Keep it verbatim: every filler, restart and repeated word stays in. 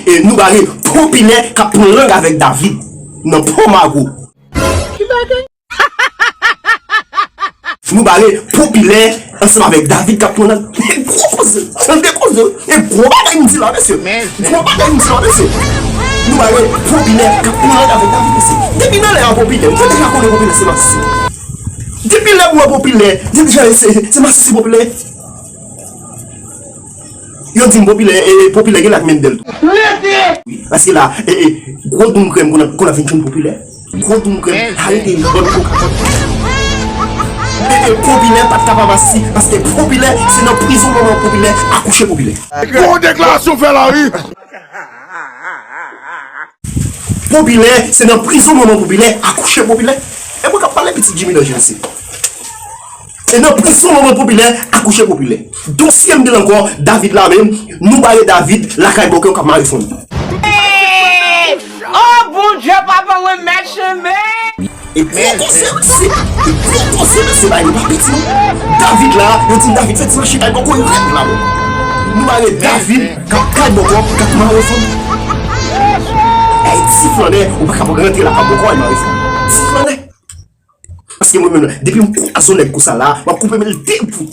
E, Noubare Popilè k ap pran lang avèk David nan Pòmago. Noubare Popilè ansanm avèk David k ap pran lang. E gwo koze, tande koze. E gwo bagay m di la, mesye. Gwo bagay m di la, mesye. Noubare Popilè k ap pran lang avèk David, mesye. Depi nan lè a Popilè, ou te deja konnen Popilè se masisi. Depi lè ou wè Popilè, deja se, se masisi Popilè. Yo di m Popilè, e, Popilè gen lak men dèl tou. Wi, paske la, e, e, gwo doum krèm konn ap, konn ap vin jwenn Popilè. Gwo doum krèm, arete yon bòn koka. E, e, Popilè pa t ka pa masisi, paske Popilè, se nan prizon manman Popilè akouche Popilè. Gwo deklarasyon fè la, wi. Popilè, se nan prizon manman Popilè akouche Popilè. E mwen k ap pale pitit Jimmy Danje isi. Se nan prizon manman Popilè akouche Popilè. Dosye m gen l ankò, David la menm, Noubare David, lakay bòkè k ap mare fann. Oh Bondye papa mwen mèt chemen. E gwo koze mesye, e gwo koze mesye, bay li pa piti non. David la, yo di David fè ti mache kay bòkò rèd la. Noubare David k ap kay bòkò, k ap mare fann. Ay ti flannè, ou pa ka rantre lakay bòkò al mare fann. Ti flannè. Paske mwen menm, depi m kwaze yon nèg konsa la, m ap koupe men l de bout.